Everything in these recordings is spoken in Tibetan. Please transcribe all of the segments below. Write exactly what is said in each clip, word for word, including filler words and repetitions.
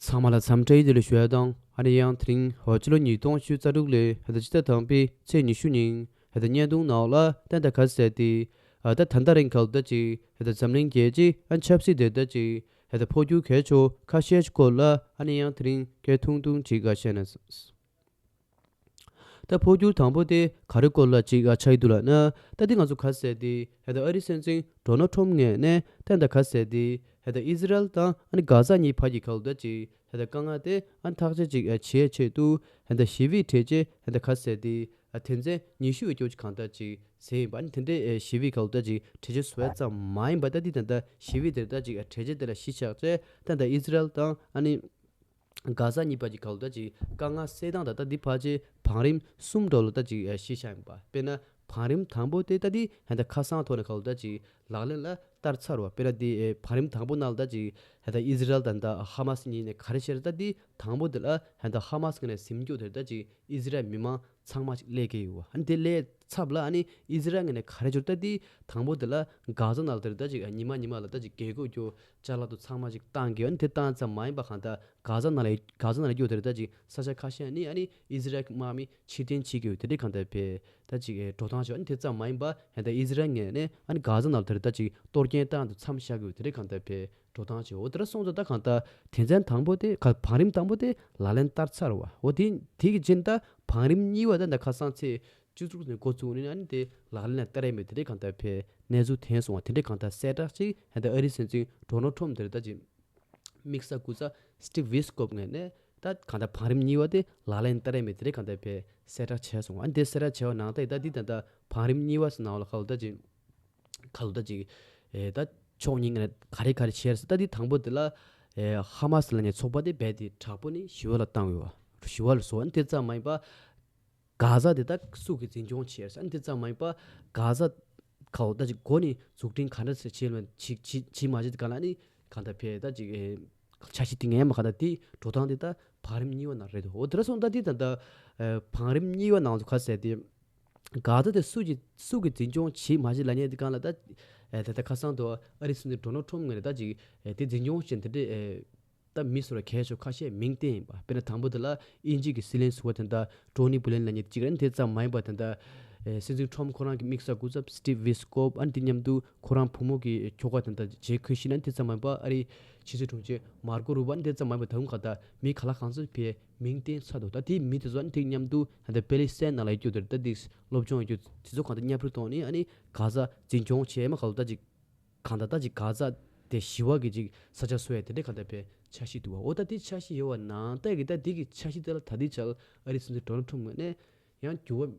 ཚང་མ་ལ་འཚམས་འདྲི་བདེ་ལེགས་ཞུ་ཡ་དང་། ཨ་ནི་ཡང་དེ་རིང་ཧོ་ཕྱི་ལོ་ཉིས་སྟོང་ཉི་ཤུ་རྩ་དྲུག་ལོའི་ཧེ་ད་ཕྱི་ཟླ་དང་པོའི་ཚེས་ཉི་ཤུ་ཉིན་ཧེ་ད་བརྙན་ཐུང་ནང་ལ་ཏན་ཏན་ག་ཟེར་ཏེ། ཨ་ད་ད་ལྟ་རིང་ག་ལ་ད་ཅིག་ཧེ་ད་འཛམ་གླིང་རྒྱལ་སྤྱི་ཨ་ཆབ་སྲིད་དེ་ད་ཅིག་ཧེ་ད་འཕོ་འགྱུར་གལ་ཆེ་ཁ་ཤས་ཤིག་སྐོར་ལ་ཨ་ནི་ཡང་དེ་རིང་སྐད་ཐུང་ཐུང་ཅིག་ག་བཤད་ན། ད་འཕོ་འགྱུར་དང་པོ་དེ་ག་རེ་སྐོར་ལ་ཅིག་ཨ་ཆགས་ཀྱི་འདུག་ལབ་ན། ད་དེ་ང་ཚོ་ག་ཟེར་ཏེ་ཧེ་ད་ཨ་རིའི་སྲིད་འཛིན་ཌོ་ནལ་ཊམ་ངོས་ནས་ད་ད་ག་ཟེར་ཏེ་ཧེ་ད་ཨི་ཟི་རལ་དང་ཨ་ནི་གྷ་ཟ་གཉིས་བར་གྱི་ག་ལ་ད་ཅིག་ཧེ་ད་དཀའ་ངལ་དེ་ཨ་ནི་ཐག་གཅོད་ཅིག་ཨ་བྱེད་ཆེད་དུ་ཧེ་ད་ཞི་བའི་གྲོས་ཆོད་ཧེ་ད་ག་ཟེར་ཏེ་ཨ་དོན་ཚན་ཉི་ཤུ་ཡོད་རྒྱུ་ཅིག་གང་ལྟར་ཅིག་ཟེར་ཡིན་པ། ཨ་ནི་དེ་འདྲའི་ཨ་ཞི་བའི་ག་ལ་ད་ཅིག་གྲོས་ཆོད་བཟོ་ཡ་ཙམ་མ་ཡིན་པ། ད་དེ་ད་ད་ཞི་བའི་དེ་ད་ཅིག་ཨ་གྲོས་ཆོད་དེ་ལ་གཞི་བཞག་བྱས་ད་ད་ཨི་ཟི་རལ་དང་ཨ་ནི་གྷ་ཟ་གཉིས་བར་གྱི་ག་ལ་ད་ཅིག་དཀའ་ངལ་སེལ་སྟངས་དང་། ད་འདི་ཕལ་ཆེར་བང་རིམ་གསུམ་འདྲ་བོ་ལ་ད་ཅིག་ཨ་གཞི་བཞག་ཡིན་པ། དཔེར་ན་བང་རིམ་དང་པོ་དེ་ད་འདི་ཧེ་ད་ཁ་སང་ཐོག་ནས་ག་ལ་ད་ཅིག་ལག་ལེན་ལ་བསྟར་ཚར་བ། དཔེར་ན་འདི་ཨེ་བང་རིམ་དང་པོ་ནང་ལ་ད་ཅིག་ཧེ་ད་ཨི་ཟི་རལ་དང་ད་ཧ་མ་སི་གཉིས་ནས་ག་རེ་བྱས་རེད། ད་འདི་དང་པོ་དེ་ལ་ཧེ་ད་ཧ་མ་སི་ངོས་ནས་ཟིན་རྒྱུ་དེ་ད་ཅིག་ཨི་ཟི་རལ་མི་མང་ཚང་མ་ཅིག་སླེབས་ཀྱི་ཡོད་པ། ཨ་ནི་དེ་སླེབས་ཚབ་ལ་ཨ་ནི་ཨི་ཟི་རལ་ངོས་ནས་ག་རེ་བྱུང་། ད་འདི་དང་པོ་དེ་ལ་གྷ་ཟ་ནང་ལ་དེར་ད་ཅིག་ཉི་མ་ཉི་མ་ལ་ད་ཅིག་རྒྱལ་སྒོ་རྒྱུ་ཅ་ལག་དུ་ཚང་མ་ཅིག་བཏང་གི། ཨ་ནི་དེ་བཏང་ཙམ་མ་ཡིན་པ་གང་ལྟར་གྷ་ཟ་ནང་ལ་གྷ་ཟ་ནང་ལ་རྒྱུ་དེར་ད་ཅིག་ས་ཆ་ཁ་ཤས་ནི་ཨ་ནི་ཨི་ཟི་རལ་གྱི་དམག་མི་ཕྱིར་འཐེན་བྱེད་ཀྱི་ཡོད། དེ་འདྲའི་གང་ལྟར་བས་ད་ཅིག་འགྲོ་སྟངས་བྱས། ཨ་ནི་དེ་ཙམ་མ་ཡིན་པ་ཧེ་ད་ཨི་ཟི་རལ་ངོས་ནས་ཨ་ནི་གྷ་ཟ་ནང་ལ་དེར་ད་ཅིག་གཏོར་སྐྱོན་བཏང་དུ་མཚམས་བཞག་གི་ཡོད། དེ་འདྲའི་གང་ལྟར་བས་འགྲོ་སྟངས་བྱས། འོ་དེ་འདྲ་སོང་ཙང་ད་གང་ལྟར་དོན་ཚན་དང་པོ་དེ་ག་བང་རིམ་དང་པོ་དེ་ལག་ལེན་བསྟར་ཚར་བ། འོ་དེ་དེ་གི་རྗེས་ད་བང་རིམ་གཉིས་པ་ད་ད་ཁ་སང་ཚེས་བཅུ་དྲུག་ནས་འགོ་བཙུགས་ནས་ཨ་ནི་དེ་ལག་ལེན་ལ་བསྟར་ཡ་མེད། དེ་འདྲའི་གང་ལྟར་བས་གནས་ཚུལ་ཐོན་སོང་བ། དེ་འདྲའི་གང་ལྟར་གསལ་བསྒྲགས་ཅིག་ཧེ་ད་ཨ་རིའི་སྲིད་འཛིན་ཌོ་ནལ་ཊམ་དེར་ད་ཅིག་དམིགས་བསལ་སྐུ་ཚབ་སི་ཊིབ་ཝི་སི་ཀོབ་ངོས་ནས་ད་གང་ལྟར་བང་རིམ་གཉིས་པ་དེ་ལག་ལེན་བསྟར་ཡ་མེད། དེ་འདྲའི་གང་ལྟར་བས་གསལ་བསྒྲགས་བྱས་སོང་བ། ཨ་ནི་དེ་གསལ་བསྒྲགས་བྱས་པ་ནང་ལྟར་ད་འདི་ད་ད་བང་རིམ་གཉིས་པ་ཟེར་ནང་ལ་ག་ལ་ད་ཅིག་ག་ལ་ད་ཅིག་ཨེ་ད་ཕྱོགས་གཉིས་ངོས་ནས་ག་རེ་ག་རེ་བྱས་ཟེར། ད་འདི་དང་པོ་དེ་ལ་ཨེ་ཧ་མ་སི་ལབ་མཁན་ཚོགས་པ་དེ་རྦད་དེ་དྲག་པོ་ནས་ཞི་བ་ལ་བཏང་ཡོད་པ། ཞི་བ་ལ་བཟོ། ཨ་ནི་དེ་ཙམ་མ་ཡིན་པ་གྷ་ཟ་དེ་ད་སུ་གིས་འཛིན་སྐྱོང་བྱས་ཟེར། ཨ་ནི་དེ་ཙམ་མ་ཡིན་པ་གྷ་ཟ་ག་ལ་ད་ཅིག་འགོ་ནས་འཛུགས་སྐྲུན་ག་འདྲ་ཟེར་བྱས་ལ་བྱེད་བྱེད་བྱེད་མ་བྱེད་ག་ལ་ནི་གང་ལྟར་བས་ད་ཅིག་ཨེ་འཆར་གཞི་དེ་ངས་མ་གང་ལྟར་དེ་འགྲོ་སྟངས་དེ་ད་བང་རིམ་གཉིས་པ་ནང་རེད་འདུག་འོ་དེ་འདྲ་སོང་ད་འདི་ད་ད་ཨེ་བང་རིམ་གཉིས་པ་ནང་ལ་ག་ཟེར་དེ། གྷ་ཟ་དེ་སུ་གྱིས་སུ་གིས་འཛིན་སྐྱོང་བྱེད་མ་བྱེད་ལབ་མཁན་དེ་གང་ལ་ད་ཨེ་ད་ལྟ་ཁ་སང་དུ་ཨ་རིའི་སྲིད་འཛིན་ཌོ་ནལ་ཊམ་ངོས་ནས་ད་ཅིག་ཨེ་དེ་འཛིན་སྐྱོང་བྱེད་དེ་འདྲ་ཨེ་ད་མི་སུ་ར་གལ་ཆེ་ཁ་ཤས་མིང་བསྟན་ཡིན་པ། དཔེར་ན་དང་པོ་དེ་ལ་དབྱིན་ཇི་གི་སྲིད་བློན་ཟུར་པ་དེ་འདྲ་ཊོ་ནི་བྷུ་ལེན་ལབ་མཁན་དེ་གཅིག་རེད། དེ་ཙམ་མ་ཡིན་པ་དེ་འདྲ་ཨེ་སྲིད་འཛིན་ཊམ་ཁོ་རང་གི་དམིགས་བསལ་སྐུ་ཚབ་སི་ཊིབ་ཝི་སི་ཀོབ། ཨ་ནི་དེ་མཉམ་དུ་ཁོ་རང་བུ་མོ་གི་ཁྱོ་ག་དེ་འདྲ་ཇེ་ཁུ་ཤི་ན། དེ་ཙམ་མ་ཡིན་པ་ཨ་རིའི་ཕྱི་སྲིད་དྲུང་ཆེ་མར་ཀོ་རུ་བ། ཨ་ནི་དེ་ཙམ་མ་ཡིན་པ་ད་རུང་ག་ད་མི་ག་ལ་གང་ཚོད་ཕེ་མིང་བསྟན་ཚར་འདུག་ད་དེའི་མི་དེ་ཚོ་ཨ་ནི་དེ་མཉམ་དུ་ད་ལྟ་པེ་ལི་སི་ཐན་ནང་ལ་ཡོད་རྒྱུ་དེ་ད་དེ་སློབ་སྦྱོང་ཡོད་རྒྱུ་དེ་ཚོ་གང་ལྟར་མཉམ་རུབ་གཏོང་ནས་ཨ་ནི་གྷ་ཟ་འཛིན་སྐྱོང་བྱས་མ་ག་ལ་ད་ཅིག་གང་ལྟར་ད་ཅིག་གྷ་ཟ་དེ་ཞི་བ་གི་ཅིག་ས་ཆ་བཟོ་ཡ་དེ་འདྲའི་གང་ལྟར་བས་འཆར་གཞི་འདུག་བ། འོ་ད་དེ་འཆར་གཞི་ཡོད་པ་ནང་ལྟར་གི་ད་དེ་གི་འཆར་གཞི་དེ་ལ་ད་ལྟའི་ཆར་ཨ་རིའི་སྲིད་འཛིན་ཌོ་ནལ་ཊམ་ངོས་ནས་ཡང་འགྱུར་བ་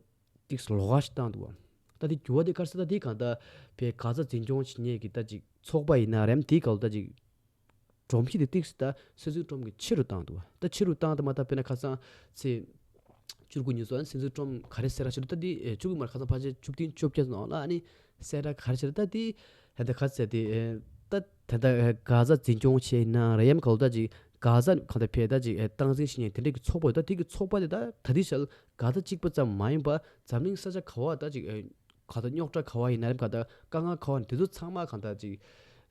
ཏིག་ལོགས་ཀ་ཞིག་བཏང་འདུག་བ། ད་དེ་འགྱུར་བ་དེ་ག་རེ་ཟེར། ད་དེ་གང་ལྟར་བས་གྷ་ཟ་འཛིན་སྐྱོང་བྱེད་མཁན་གི་ད་ཅིག་ཚོགས་པ་ཡིན་ན་རེད། དེའི་སྒང་ལ་ད་ཅིག་སྒྲོམ་གཞི་དེ་ཏིག་ཙམ་ད་སྲིད་འཛིན་ཊམ་གྱིས་ཆེ་རུ་བཏང་འདུག་བ། ད་ཆེ་རུ་བཏང་དུ་མ་ད་དཔེར་ན་ཁ་སང་ཚེས་བཅུ་དགུ་ཉིན་སོང་སྲིད་འཛིན་ཊམ་ག་རེ་གསལ་བསྒྲགས་བྱས་འདུག་ད་དེ་ཨེ་བཅུ་དགུ་མར་ཁ་སང་ཕལ་ཆེར་བཅུ་བདུན་བཅོ་བརྒྱད་ནང་ལ་ཨ་ནི་གསལ་བསྒྲགས་ག་རེ་བྱས་འདུག་ད་དེ་ཧ་ད་ག་ཚད་དེ་ཨེ་ད་ད་ད་གྷ་ཟ་འཛིན་སྐྱོང་བྱས་ན་རེད་ཡམ་ག་ལ་ད་ཅིག་གྷ་ཟ་གང་ལྟར་བས་ད་ཅིག་ཨེ་སྟངས་འཛིན་བྱེད་མཁན་དེ་འདྲ་གི་ཚོགས་པ་ཡོད། ད་དེ་གི་ཚོགས་པ་དེ་ད་ད་དེ་ཞལ་གྷ་ཟ་གཅིག་པ་ཙམ་མ་ཡིན་པ་འཛམ་གླིང་ས་ཆ་ག་བ་ད་ཅིག་ཨེ་གང་ལྟར་རྙོག་དྲ་ག་བ་ཡིན་ན་རེད། གང་ལྟར་དཀའ་ངལ་ག་བ་ཡིན་དེ་ཚོ་ཚང་མ་གང་ལྟར་ཅིག་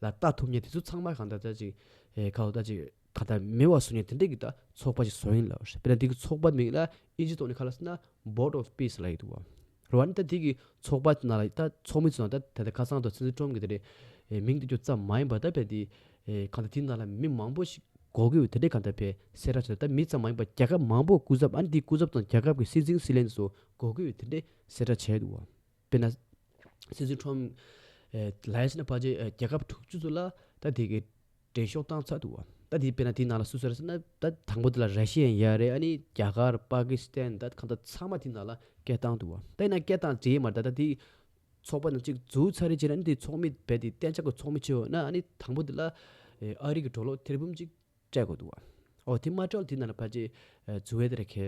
ལ་ལྟ་ཐུབ་མཁན་དེ་ཚོ་ཚང་མ་གང་ལྟར་ད་ཅིག་ཨེ་ག་བ་ད་ཅིག་གང་ལྟར་མེད་པ་བཟོ་མཁན་དེ་འདྲ་གི་ད་ཚོགས་པ་ཅིག་བཟོ་ཡིན་ལབ་རེད། དཔེར་ན་དེ་གི་ཚོགས་པ་མིང་ལ་ཨིན་ཇི་ཐོག་ནས་ག་ལབ་ཟེར་ན་Board of Peace ལབ་ཀྱི་འདུག་བ། རེད་བ། ཨ་ནི་ད་དེ་གི་ཚོགས་པ་ནང་ལ་ད་ཚོགས་མི་ཚོ་ནང་ད་ད་ད་ཁ་སང་དུ་སྲིད་འཛིན་ཊམ་གི་དེ་རེད་ཨེ་མིང་དེ་ཚོ་ཙམ་མ་ཡིན་པ་ད་བས་དེ་ཨེ་གང་ལྟར་དེ་ནང་ལ་མི་མང་པོ་ཞིག་དགོས་ཀྱི་ཡོད། དེ་འདྲའི་གང་ལྟར་བས་གསལ་བསྒྲགས་བྱས། ད་མི་ཙམ་མ་ཡིན་པ་རྒྱལ་ཁབ་མང་པོ་སྐུ་ཚབ། ཨ་ནི་དེའི་སྐུ་ཚབ་དང་རྒྱལ་ཁབ་ཀྱི་སྲིད་འཛིན་སྲིད་བློན་ཚོ་དགོས་ཀྱི་ཡོད། དེ་འདྲའི་གསལ་བསྒྲགས་བྱས་འདུག་བ། དཔེར་ན་སྲིད་འཛིན་ཊམ་ཨེ་ལབ་ཡ་ཟེར་ན་ཕལ་ཆེར་ཨེ་རྒྱལ་ཁབ་དྲུག་ཅུ་ཚོ་ལ་ད་དེ་གི་འགྲེལ་བཤད་བཏང་ཚར་འདུག་བ། ད་དེ་དཔེར་ན་དེའི་ནང་ལ་སུ་སུ་རེད་ཟེར་ན་ད་དང་པོ་དེ་ལ་ར་ཤི་ཡ་ཡིན་ཡ་རེད། ཨ་ནི་རྒྱ་གར་པ་ཀི་སི་ཐན་ད་གང་ལྟར་ཚང་མ་དེའི་ནང་ལ་སྐད་བཏང་འདུག་བ། ད་ཡིན་ན་སྐད་བཏང་བྱས་མ་རེད། ད་ད་དེ་ཚོགས་པ་ནང་གཅིག་འཛུལ་ཚར་རེད་བྱས་ན་ཨ་ནི་དེ་ཚོགས་མི་རྦད་དེ་གཏན་འཇགས་ཀྱི་ཚོགས་མི་བྱས་ཡོད་ན་ཨ་ནི་དང་པོ་དེ་ལ་ཨེ་ཨ་རི་གི་ཌོ་ལར་ཐེར་འབུམ་གཅིག་སྤྲད་དགོས་འདུག་བ། ཨོ་དེ་མ་སྤྲད་ལ་དེ་ནང་ལ་ཕལ་ཆེར་ཨེ་འཛུལ་བའི་དེ་རེད་ཁེ་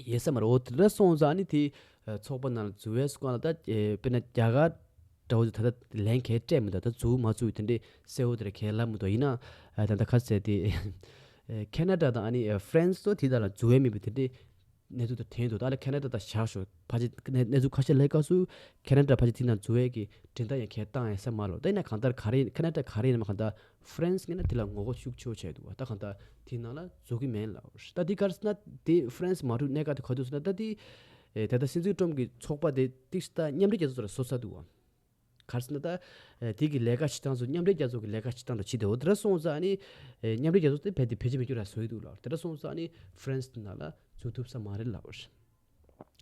ཡེ་ས་མ་རེད། འོ་དེ་འདྲ་སོང་ཙང་ཨ་ནི་དེ་ཨེ་ཚོགས་པ་ནང་ལ་འཛུལ་བའི་སྐོར་ལ་ད་ཨེ་དཔེར་ན་རྒྱ་གར་འདྲ་བོ་ད་ལྟ་ལན་གས་སྤྲད་མི་འདུག་ད་འཛུལ་མ་འཛུལ་དེ་འདྲའི་གསལ་བོ་དེ་རེད་ཁེ་ལབ་མི་འདུག་ཡིན་ན་ཨེ་ད་ལྟ་ཁ་གསལ་དེ་ཨེ་ཁེ་ན་ཌ་དང་ཨ་ནི་ཨེ་ཧྥ་རན་སི་ཚོ་དེ་དག་ལ་འཛུལ་བའི་མེད་པའི་དེ་འདྲའི་ གནས་ཚུལ་དེ་ཐོན་འདུག་ད་ལ་ཁེ་ན་ཌ་ད་བཞག་ཤོག་ཕལ་ཆེར་གནས་གནས་ཚུལ་ཁ་ཤས་ལས་སྐབས་སུ་ཁེ་ན་ཌ་ཕལ་ཆེར་དེ་ནང་འཛུལ་ཡས་ཀྱི་མགྲིན་ཐག་ཡང་གས་བཏང་ཡས་ས་མ་ལོ། ད་ཡིན་ན་གང་ལྟར་ག་རེ་ཁེ་ན་ཌ་ག་རེ་ཡིན་ནམ་གང་ལྟར་ཧྥ་རན་སི་ངོས་ནས་དེ་ལ་ངོ་རྒོལ་ཤུགས་ཆེ་བོ་བྱས་འདུག་ད་གང་ལྟར་དེ་ནང་ལ་འཛུལ་གི་མེད་ལབ། ད་དེ་ག་རེ་ཟེར་ན་དེ་ཧྥ་རན་སི་མ་འགྲོ་གནད་འགག་དེ་ག་དུས་ཟེར་ན་ད་དེ་ཨེ་ད་ལྟ་སྲིད་འཛིན་ཊམ་གྱི་ཚོགས་པ་དེ་ཏིག་ཙམ་མཉམ་འབྲེལ་རྒྱལ་ཚོགས་ཚོ་ལ་བཟོ་ཚར་འདུག་བ། ག་རེ་ཟེར་ན་ད་ཨེ་དེ་གི་ལས་ཀ་བྱེད་སྟངས་ཚོ་མཉམ་འབྲེལ་རྒྱལ་ཚོགས་ཀྱི་ལས་ཀ་བྱེད་སྟངས་དང་ཇི་ལྟ་བུ་དེ་འདྲ་སོང་ཙང་ཨ་ནི་ཨེ་མཉམ་འབྲེལ་རྒྱལ་ཚོགས་དེ་རྦད་དེ་བེད་སྤྱོད་མི་འགྱུར་ར་བཟོ་ཡི་འདུག་ལབ། དེ་འདྲ་སོང་ཙང་ཨ་ནི་ཧྥ་རན་སི་ནང་ལ་འཛུལ་ཐུབ་ས་མ་རེད་ལབ་པ་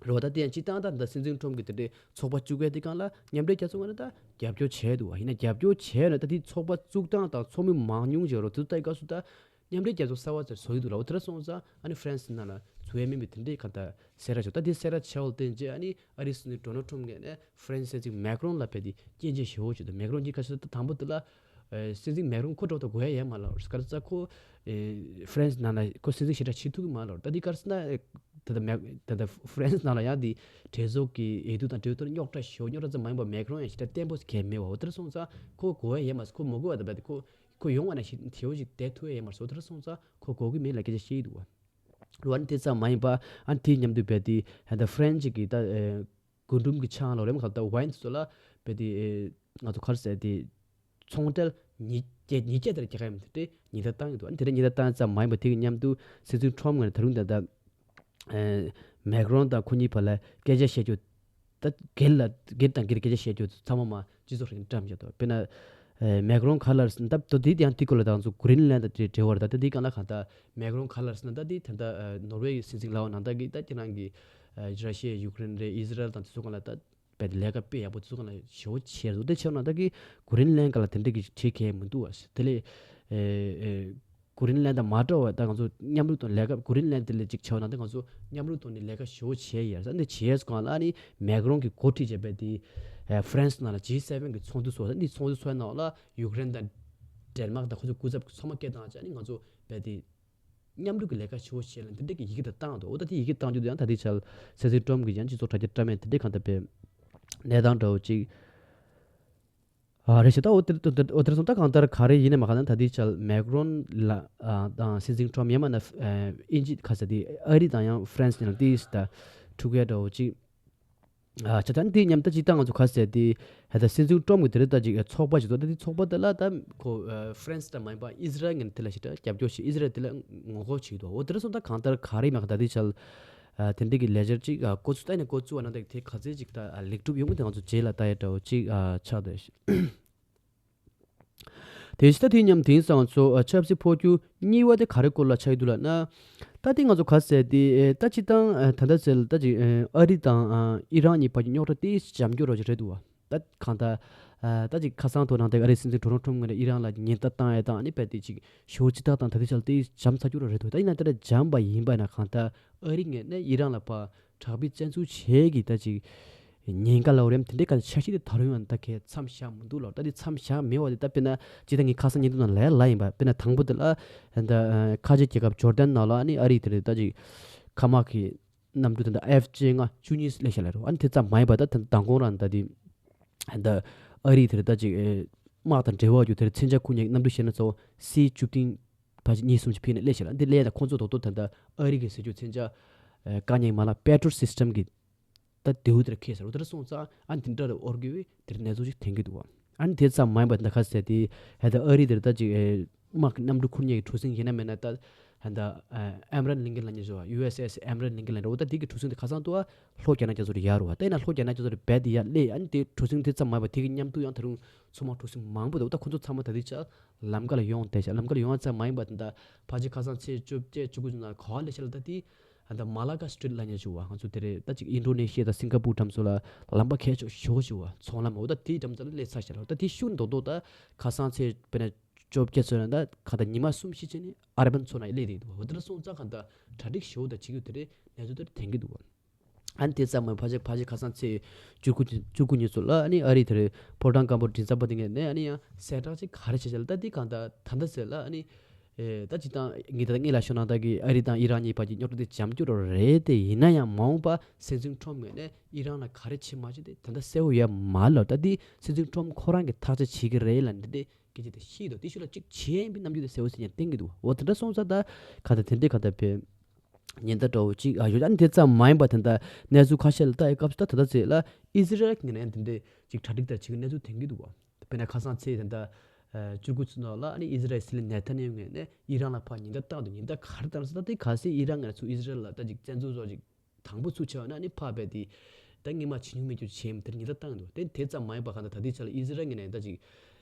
རེད། རེད་བ། ད་དེ་ཡང་སྤྱིར་བཏང་ད་ད་སྲིད་འཛིན་ཊམ་གྱིས་དེ་འདྲའི་ཚོགས་པ་བཅུག་ཡས་དེ་སྒང་ལ་མཉམ་འབྲེལ་རྒྱལ་ཚོགས་ངོས་ནས་ད་རྒྱབ་སྐྱོར་བྱས་འདུག་བ། ཡིན་ན་རྒྱབ་སྐྱོར་བྱས་ན་ད་དེ་ཚོགས་པ་བཙུགས་སྟངས་དང་ཚོགས་མི་མང་ཉུང་ཅིག་རོ་དེ་ཚོ་ལྟ་ཡི་སྐབས་སུ་ད་མཉམ་འབྲེལ་རྒྱལ་ཚོགས་གསར་པ་ཅིག་བཟོ་ཡི་འདུག་ལབ། འོ་དེ་འདྲ་སོང་ཙང་ཨ་ནི་ཧྥ་རན་སི་ནང་ལ་འཛུལ་ཡས་མིན་པའི་དེ་འདྲའི་ག་ད་གསལ་བསྒྲགས་བྱས། ད་དེ་གསལ་བསྒྲགས་བྱས་པ་ལ་བརྟེན་བྱས་ཨ་ནི་ཨ་རིའི་སྲིད་འཛིན་ཌོ་ནལ་ཊམ་ངོས་ནས་ཧྥ་རན་སི་སྲིད་འཛིན་མེག་རོན་ལ་ཕེབས་ཏེ་སྐྱོན་བརྗོད་ཞེ་པོ་བྱས་འདུག་མེག་རོན་གྱིས་ཁ་ཤས་ད་དང་པོ་དེ་ལ་ཨེ་སྲིད་འཛིན་མེག་རོན་ཁོ་འགྲོ་ད་དགོས་ཡ་ཡོད་མ་ལབ། ག་རེ་ཟེར་ཁོ་ཨེ་ཧྥ་རན་སི་ནང་ལ་ཁོ་སྲིད་འཛིན་ཞེ་དྲག་བྱེད་ཐུབ་ཀྱི་མ་ལབ། ད་འདི་ག་རེ་ཟེར་ན་ཨེ་ད་ལྟ་མེག་ད་ལྟ་ཧྥ་རན་སི་ནང་ལ་ཡང་འདི་གྲོས་ཚོགས་ཀྱི་འོས་བསྡུ་དང་འབྲེལ་བའི་ཐོག་རྙོག་དྲ་ཞེ་པོ། རྙོག་དྲ་ཙམ་མ་ཡིན་པར་མེག་རོན་ཡང་ཞེ་དྲག་བརྟན་པོ་གང་ཡང་མེད་པ། འོ་དེ་འདྲ་སོང་ཙང་ཁོ་དགོས་ཡ་ཡོད་མ་རེད། ཁོ་མ་དགོས་པ་ད་རྦད་དེ་ཁོ་ཁོ་ཡོང་བ་ན་ཞེ་དྲག་ཞེ་པོ་ཅིག་བསྡད་ཐུབ་ཡ་ཡོད་མ་རེད། འོ་དེ་འདྲ་སོང་ཙང་ཁོ་དགོས་ཀྱི་མེད་ལབ་སྐད་ཆ་བཤད་ཀྱི་འདུག་བ། རེད་བ། ཨ་ནི་དེ་ཙམ་མ་ཡིན་པ་ཨ་ནི་དེའི་མཉམ་དུ་རྦད་དེ་ད་ཧྥ་རན་སི་གི་ད་ཨེ་རྒུན་འབྲུམ་གྱི་ཆང་ལོ་རེམ་ག་ད་ཝའིན་ཚོ་ལ་རྦད་དེ་ཨེ་ང་ཚོ་ག་རེ་ཟེར་དེ་ཚོང་འབྲེལ་ཉེས་ཆད་ཉེས་ཆད་དེ་རྒྱག་གི་ཡོད་མ་རེད། དེ་ཉེས་ཆད་བཏང་གི་འདུག་ཨ་ནི་དེ་འདྲ་ཉེས་ཆད་བཏང་ཙམ་མ་ཡིན་པ་དེ་གི་མཉམ་དུ་སྲིད་འཛིན་ཊམ་ངོས་ནས་ད་རུང་ད་ད་ཨེ་མེག་རོན་དང་ཁོ་གཉིས་བར་ལ་སྐད་ཆ་བཤད་རྒྱུ། ད་སྒེར་ལ་སྒེར་དང་སྒེར་སྐད་ཆ་བཤད་རྒྱུ་ཚང་མ་མ་སྤྱི་ཚོགས་རིང་བཀྲམ་བཞག་འདུག་དཔེར་ན་ཨེ་མེག་རོན་ག་ལ་ཟེར་ན་ད་དེ་དེ་ཡང་དེ་སྐོར་ལ་ད་ང་ཚོ་གྷི་རིན་ལན་དང་འབྲེལ་བ་རེད། ད་དེ་དེའི་སྒང་ལ་གང་ལྟར་མེག་རོན་ག་ལ་ཟེར་ན་ད་དེ་ད་ལྟ་ཨེ་ནོར་ཝེ་ཡི་སྲིད་འཛིན་ལགས་ནང་ད་གི་ད་ཁྱེད་རང་གི་ཨེ་ར་ཤི་ཡ་ཡུཀ་རེན་རེད། ཨི་ཟི་རལ་དང་དེ་ཚོ་སྒང་ལ་ད་རྦད་དེ་ལས་ཀ་དཔེ་ཡག་པོ་དེ་ཚོ་སྒང་ལ་ཞེ་པོ་བྱས་འདུག་དེ་བྱས་ན་ད་གི་གྷི་རིན་ལན་སྒང་ལ་དེ་འདྲ་གི་བྱེད་མཁན་མི་འདུག་བ། དེ་ལས་ཨེ་ཨེ་གྷི་རིན་ལན་དང་མ་འདྲ་བ་ད་ང་ཚོ་མཉམ་རུབ་དང་ལས་ཀ་གྷི་རིན་ལན་དེ་ལས་ཅིག་ཆེ་བ་ན་ད་ང་ཚོ་མཉམ་རུབ་ཐོག་ནས་ལས་ཀ་ཞེ་པོ་བྱས་ཡོད་ས། འདི་བྱས་སྒང་ལ་ཨ་ནི་མེག་རོན་གྱིས་འགོ་ཁྲིད་བྱས་པའི་དེ་ཨེ་ཧྥ་རན་སི་ནང་ལ་ཇི་སེ་ཝེན་གྱི་ཚོགས་འདུ་ཚོགས་ས། འདི་ཚོགས་འདུ་ཚོགས་ནང་ལ་ཡུཀ་རེན་དང་ཌེན་མཱག་དང་ཁོ་ཚོ་སྐུ་ཚབ་ཚང་མ་སྐད་བཏང་བྱས་ཨ་ནི་ང་ཚོ་རྦད་དེ་མཉམ་རུབ་ཀྱི་ལས་ཀ་ཞེ་པོ་བྱས་ལ་འདི་འདྲ་གི་ཡི་གེ་དེ་བཏང་འདུག་འོ་ད་དེ་ཡི་གེ་བཏང་རྒྱུ་དེ་ཡང་ད་ལྟའི་ཆར་སྲིད་འཛིན་ཊམ་གྱིས་ཡང་སྤྱི་ཚོགས་དྲ་རྒྱ་བཀྲམ་ཡས་དེ་འདྲའི་གང་ལྟར་པའི་གནས་སྟངས་འདྲ་བོ་ཅིག་ཨ་རེད་ཤག་ད་འོ་དེར་འོ་དེར་སོང་ད་གང་ལྟར་ག་རེ་ཡིན་ནའི་མ་གང་ན་ད་ལྟའི་ཆར་མེག་རོན་ལ་ཨ་དང་སྲིད་འཛིན་ཊམ་ཡང་མིན་ན་ཨ་དབྱིན་ཇི་ག་ཟེར་དེ་ཨ་རི་དང་ཡང་ཧྥ་རན་སི་ཡིན་ན་དེ་ད་ཕྲུ་གུ་འདྲ་བོ་ཅིག་ཨ་ཆ་ཚང་དེ་མཉམ་ད་ཅིག་ད་ང་ཚོ་ག་ཟེར་དེ་ཧེ་ད་སྲིད་འཛིན་ཊམ་གྱི་དེ་རེད་ད་ཅིག་ཚོགས་པ་ཞིག་ཚོགས་ད་དེ་ཚོགས་པ་དེ་ལ་ད་ཁོ་ཨ་ཧྥ་རན་སི་ད་མ་ཡིན་པ་ཨི་ཟི་རལ་ངོས་ནས་དེ་ལ་ཞེ་དྲག་རྒྱབ་སྐྱོར་བྱེད། ཨི་ཟི་རལ་དེ་ལ་ངོ་རྒོལ་བྱེད་ཀྱི་འདུག་འོ་དེར་སོང་ད་གང་ལྟར་ག་རེ་མ་ག་ད་ལྟའི་ཆར་ཨ་དེ་འདྲ་གི་ལེ་ཇར་ཅིག་ཨ་འགོ་ཚུགས་ད་ནས་འགོ་བཙུགས་པ་ན་ད་དེ་ག་ཚོད་ཅིག་ད་ཨ་ལེགས་གྲུབ་ཡོང་གི་དེ་ང་ཚོ་རྗེས་ལ་ལྟ་ཡ་འདྲ་བོ་ཅིག་ཨ་ཆགས་བསྡད། དེ་བཞིན་ད་དེ་མཉམ་དེང་སང་ང་ཚོ་ཨ་ཆབ་སྲིད་འཕོ་འགྱུར་གཉིས་པ་དེ་ག་རེ་སྐོར་ལ་ཆགས་ཀྱི་འདུག་ལབ་ན། ད་དེ་ང་ཚོ་ག་ཟེར་དེ་ཨེ་ད་སྤྱིར་བཏང་ཨ་ད་ལྟ་ཟེར་ད་ཅིག་ཨ་ཨ་རི་དང་ཨ་ཨི་རན་གཉིས་བར་གྱི་རྙོག་དྲ་དེ་འཇམ་སྐྱོ་རོ་ཅིག་རེད་འདུག་བ། ད་གང་ལྟར་ཨ་ད་ཅིག་ཁ་སང་ཐོག་ནང་དེ་ཨ་རིའི་སྲིད་འཛིན་ཌོ་ནལ་ཊམ་ངོས་ནས་ཨི་རན་ལ་ཉེན་བརྡ་བཏང་ཡས་དང་ཨ་ནི་རྦད་དེ་ཅིག་ཞེ་པོ་ཅིག་ད་དང་ད་ལྟའི་ཆར་དེ་འཇམ་ཚར་རྒྱུ་རོ་རེད་འདུག་ད་ཡིན་ན་དེ་འདྲ་འཇམ་པ་ཡིན་པ་ཡིན་ན་གང་ལྟར་ཨ་རི་ངོས་ནས་ཨི་རན་ལ་ཕར་དྲག་པོའི་བཙན་འཛུལ་བྱེད་ཀྱི་ད་ཅིག་ཉེན་ཁ་ལ་འོ་རེམ་དེ་འདྲའི་ག་འཆར་གཞི་དེ་ད་རུང་ཡང་ད་གས་མཚམས་བཞག་མི་འདུག་ལབ། ད་དེ་མཚམས་བཞག་མེད་པ་དེ་ད་དཔེར་ན་ཅི་ད་ངས་ཁ་སང་བརྙན་ཐུང་ནང་ལ་ལབ་ཡིན་པ། དཔེར་ན་དང་པོ་དེ་ལ་ད་ཁ་ཆེ་རྒྱལ་ཁབ་ཇོར་ཌན་ནང་ལ་ཨ་ནི་ཨ་རི་དེ་རེད་ད་ཅིག་མཁའ་དམག་གི་གནམ་གྲུ་དེ་འདྲ་ཨེཕ་བཅོ་ལྔ་བཅུ་གཉིས་སླེབས་ཤག་ལབ་རེད། ཨ་ནི་དེ་ཙམ་མ་ཡིན་པ་ད་ད་མདང་དགོང་རང་ད་དེ་ད་ཨ་རི་དེ་རེད་ད་ཅིག་དམག་དང་འབྲེལ་བ་ཡོད་དེ་རེད་མཚོན་ཆ་ཁུར་མཁན་གནམ་གྲུ་བཤད་ན་གཙོ་བོ་སི་བཅུ་བདུན་ཕལ་ཆེར་གཉིས་གསུམ་ཅིག་ཕུད་ནས་སླེབས་ཤག་ལ། འདི་སླེབས་ད་ཁོང་ཚོ་རྡོག་རྡོག་ད་ལྟ་ཨ་རི་གི་ཟེར་རྒྱུ་མཚོན་ཆ་ཨེ་བཀག་ཉེན་མ་ལག་པེ་ཊྲོལ་སི་སི་ཊམ་གི་ད་དེའུ་དེར་ཁེལ་ཟེར་བ་དེར་སོང་ཙང་ཨ་འདི་འདྲ་རེ་ཨོར་གི་བས་དེར་གནས་ཚུལ་ཅིག་ཐོན་གི་འདུག་བ། ཨ་ནི་དེ་ཙམ་མ་ཡིན་པ་ད་ཁ་ཟེར་དེ་ཧེ་ད་ཨ་རི་དེར་ད་ཅིག་ཨེ་དམག་གི་གནམ་གྲུ་ཁུར་མཁན་གྱི་གྲུ་གཟིངས་ཡིན་ན་མིན་ན་ད་ཧེ་ད་ཨེ་ཨེམ་རན་ལིང་ཀན་ལབ་མཁན་ཞིག་ཡོད་བ། ཡུ་ཨེས་ཨེས་ཨེམ་རན་ལིང་ཀན་ལབ་འདྲ་བོ། ད་དེ་གི་གྲུ་གཟིངས་དེ་ཁ་སང་དུ་བ་ལྷོ་རྒྱ་ནག་རྒྱ་མཚོ་རུ་ཡར་རུ་བ། ད་ཡིན་ན་ལྷོ་རྒྱ་ནག་རྒྱ་མཚོ་རུ་རྦད་དེ་ཡར་སླེབས། ཨ་ནི་དེ་གྲུ་གཟིངས་དེ་ཙམ་མ་ཡིན་པ་དེ་གི་མཉམ་དུ་ཡང་ད་རུང་མཚོ་དམག་གྲུ་གཟིངས་མང་པོ་འདུག་ད་ཁོ་ཚོ་ཚང་མ་ད་དེ་ཆ་ལམ་ཁ་ལ་ཡོང་བསྡད་ཤག་ལམ་ཁ་ལ་ཡོང་བ་ཙམ་མ་ཡིན་པ་དེ་ད་ཕལ་ཆེར་ཁ་སང་ཚེས་བཅོ་བརྒྱད་བཅུ་དགུ་ཚོ་ནང་ག་བ་སླེབས་ཤག་ལ། ད་དེ་ཨ་ད་མ་ལ་ཀ་སི་ཊི་རིཊ་ལབ་མཁན་ཞིག་ཡོད་བ། ང་ཚོ་དེ་རེད་ད་ཅིག་ཨིན་ཌོ་ནེ་ཤི་ཡ་དང་སིང་ག་པུར་འགྲམ་ཚོ་ལ་ལམ་པ་གལ་ཆེ་ཤོས་ཞིག་ཡོད་བ། ཚོང་ལམ་འོ་ད་དེའི་འགྲམ་ཚོ་ལ་སླེབས་ཚར་ཤག་ལ། ད་དེ་ཤུགས་རྡོག་རྡོག་ད་ཁ་སང་ཚེས་དཔེར་ན་བཅོ་བརྒྱད་ཚོ་ནང་ད་ག་ད་ཉི་མ་གསུམ་བཞི་ཕྱིན་ནས་ཨ་ར་བན་ཚོ་ནང་སླེབས་བསྡད་འདུག་འོ་དེ་འདྲ་སོང་ཙང་ག་ད་གྲ་སྒྲིག་ཞེ་པོ་ད་བྱེད་ཀྱི་ཡོད་དེ་རེད། གནས་ཚུལ་དེ་ཐོན་གྱི་འདུག་བ། ཨ་ནི་དེ་ཙམ་མ་ཕལ་ཆེར་ཕལ་ཆེར་ཁ་སང་ཚེས་བཅུ་དགུ་བཅུ་དགུ་ཉིན་ཚོ་ལ་ཨ་ནི་ཨ་རི་དེ་རེད་ཕོ་བྲང་སྒམ་པོ་མགྲིན་ཚབ་པ་དེ་ངས་ནས་ཨ་ནི་ཡང་གསལ་བསྒྲགས་ཅིག་ག་རེ་བྱས་བྱས་ལ། ད་འདི་གང་ལྟར་ད་ལྟ་ཟེར་ལ་ཨ་ནི་ཨེ་ད་ཅི་ད་ངས་ད་ལྟ་ངས་ལ་ཤོད་ན་ད་གི་ཨ་རི་དང་ཨི་རན་གཉིས་བར་གྱི་རྙོག་དྲ་དེ་འཇམ་སྐྱོ་རོ་རེད། དེ་ཡིན་ན་ཡང་མ་འོངས་པ་སྲིད་འཛིན་ཁྲོམ་ངོས་ནས་ཨི་རན་ལ་ག་རེ་བྱེད་མ་བྱེད་དེ་ད་ལྟ་གསལ་པོ་ཡོད་མ་ལ། ད་འདི་སྲིད་འཛིན་ཁྲོམ་ཁོ་རང་གི་ཐག་གཅོད་བྱེད་ཀྱི་རེད་ལ་འདི་འདྲའི་སྐད་ཆ་དེ་བཤད་འདུག་དེ་ཤུལ་ལ་གཅིག་བྱེད་ཡིན་པའི་རྣམ་འགྱུར་དེ་གསལ་པོ་ཟེར་ཡང་བསྟན་གྱི་འདུག་འོ་དེ་འདྲ་སོང་ཙང་ད་ག་ད་དེ་འདྲའི་ག་ད་བས། ཉེན་བརྡ་འདྲ་བོ་ཅིག་ཨ་ཡོད། ཨ་ནི་དེ་ཙམ་མ་ཡིན་པ་ད་ལྟ་གནས་ཚུལ་ཁ་ཤས་ལ་ལྟ་ཡི་སྐབས་སུ་ད་ད་ལྟ་ཚེ་ལ་ཨི་ཟི་རལ་གྱི་ངོས་ནས་དེ་འདྲའི་ཅིག་གྲ་སྒྲིག་དང་བྱེད་ཀྱི་གནས་ཚུལ་ཐོན་གྱི་འདུག་བ། དཔེར་ན་ཁ་སང་ཚེ་ད་ལྟ་ཨ་བཅུ་དགུ་ཚེས་ནང་ལ་ཨ་ནི་ཨི་ཟི་རལ་སྲིད་བློན་ནེ་ཐན་ཡ་ཧུ་ངོས་ནས་ཨི་རན་ལ་ཕར་ཉེན་བརྡ་བཏང་འདུག་ཉེན་བརྡ་ག་རེ་བཏང་ཟེར་ད་དེ་གལ་སྲིད་ཨི་རན་ངོས་ནས་ཚུར་ཨི་ཟི་རལ་ལ་ད་ཅིག་བཙན་འཛུལ་བཟོ་ཅིག་དང་པོ་ཚུར་ཆེ་བ་ན་ནི་ཕར་བས་དེ་ད་སྔོན་མ་ཇི་མྱོང་མེད་རྒྱུ་བྱས་མི་དེར་ཉེན་བརྡ་བཏང་འདུག་དེ་དེ་ཙམ་མ་ཡིན་པ་གང་ལྟར་ད་ལྟའི་ཆ་ལ་ཨི་ཟི་རལ་ངོས་ནས་ད་ཅིག་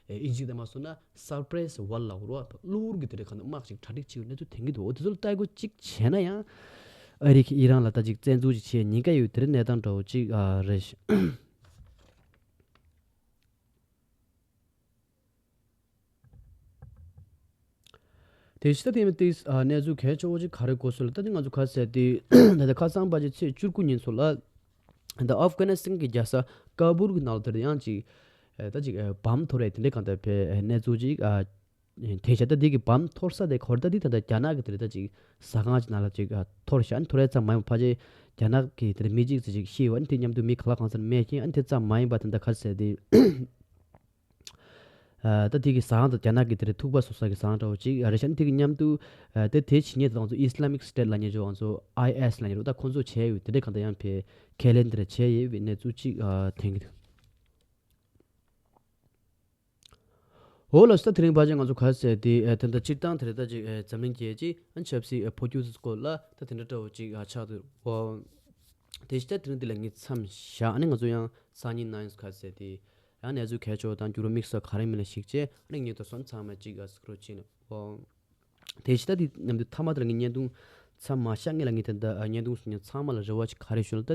ཨིན་ཇི་ལ་མ་སོང་ན་སར་པ་རེ་སི་ཝར་ལ་འོར་བ་གློ་བུར་གྱི་དེ་འདྲའི་གང་ལྟར་དམག་ཅིག་གྲ་སྒྲིག་བྱེད་ཀྱི་གནས་ཚུལ་ཐོན་གྱི་འདུག་འོ་དེ་ཚོ་ལ་ལྟ་དགོས་གཅིག་བྱས་ན་ཡང་ཨ་རི་གིས་ཨི་རན་ལ་ད་ཅིག་བཙན་འཛུལ་ཅིག་བྱེད་ཉེན་ཁ་ཡོད་དེ་འདྲའི་གནས་སྟངས་འདྲ་བོ་ཅིག་ཨ་རེད། དེ་ཕྱི་ད་དེ་མི་ཏིས་ཨ་གནས་ཚུལ་གལ་ཆེ་བོ་ཅིག་ག་རེ་གོ་སོང་ལ་ད་དེ་ང་ཚོ་ག་ཟེར་ཏེ་ད་ལྟ་ཁ་སང་པ་ཅིག་ཚེས་བཅུ་དགུ་ཉིན་ཚོ་ལ་ད་ཨབ་གྷ་ནི་སི་ཐན་གྱི་རྒྱལ་ས་ཀ་བུལ་གྱི་ནང་ལ་དེར་ཡང་ཅིག་ཨ་ད་ཅིག་ཨ་བམ་འཐོར་རེད་དེ་འདྲའི་གང་ལྟར་བའི་གནས་ཚུལ་ཅིག་ཨ་དེ་བྱས་ད་དེ་གི་བམ་འཐོར་ས་དེ་ག་རེ་ད་དེ་ད་ལྟ་རྒྱ་ནག་གི་དེ་རེད་ད་ཅིག་ཟ་ཁང་ཅིག་ནང་ལ་ཅིག་ཨ་འཐོར་ཤག་ཨ་ནི་འཐོར་ཡ་ཙམ་མ་ཡིན་པ་ཕལ་ཆེར་རྒྱ་ནག་གི་དེ་རེད་མི་གཅིག་ཙམ་ཅིག་ཤི་བ་ཨ་ནི་དེ་མཉམ་དུ་མི་ག་ལ་གང་ས་ནས་རྨས་ཤིང་ཨ་ནི་དེ་ཙམ་མ་ཡིན་པ་དེ་ད་ག་རེ་ཟེར་ཏེ། ཨ་ད་དེ་གི་ཟ་ཁང་དང་རྒྱ་ནག་གི་དེ་རེད་ཐུག་པ་བཟོ་ས་གི་ཟ་ཁང་འདྲ་བོ་ཅིག་ཨ་རེད་ཤག་ཨ་ནི་དེ་གི་མཉམ་དུ་ཨ་དེ་དེ་བྱེད་མཁན་དེ་ང་ཚོ་Islamic State་ལབ་མཁན་ཅིག་ང་ཚོ་ཨའི་ཨེས་ལབ་མཁན་རེད་ད་ཁོང་ཚོ་བྱས་ཡོད་དེ་འདྲ་གང་ལྟར་ཡང་ཕེ་ཁས་ལེན་དེ་འདྲ་བྱས་ཡོད་པའི་གནས་ཚུལ་ཅིག་ཨ་ཐོན་གྱི་འདུག་འོ་ལགས་སོ། ད་དེ་རིང་ཕལ་ཆེར་ང་ཚོ་ག་རེ་ཟེར་ཏེ་ཨ་ད་ལྟ་སྤྱིར་བཏང་དེ་རེད་ད་ཅིག་ཨ་འཛམ་གླིང་རྒྱལ་སྤྱི་ཨ་ཆབ་སྲིད་ཨ་འཕོ་འགྱུར་དེ་སྐོར་ལ་ད་དེ་འདྲ་འདྲ་བོ་ཅིག་ཨ་ཆགས་འདུག་འོ། དེ་བཞིན་ད་དེ་རིང་འདི་ལ་ངས་མཚམས་བཞག་ཨ་ནི་ང་ཚོ་ཡང་སང་ཉིན་ནང་ཡང་ག་རེ་ཟེར་ཏེ་ཡང་གནས་ཚུལ་གལ་ཆེ་བ་དང་འགྱུར་བ་དམིགས་བསལ་ག་རེ་མིན་ལ་གཞིགས་བྱས་ཨ་ནི་ངས་དོ་སོན་ཚང་མ་ཅིག་ཨ་གཟིགས་རོགས་བྱེད་ནས་འོ། དེ་བཞིན་ད་དེ་མཉམ་དུ་མཐའ་མ་དེ་ལ་ངས་བརྙན་ཐུང་མཚམས་མ་བཞག་ངེས་ལ་ངས་ད་ལྟ་ཨ་བརྙན་ཐུང་གཟིགས་མཁན་ཚང་མ་ལ་རེ་བ་ཅིག་ག་རེ་ཞུ་ལ་ད་དེ།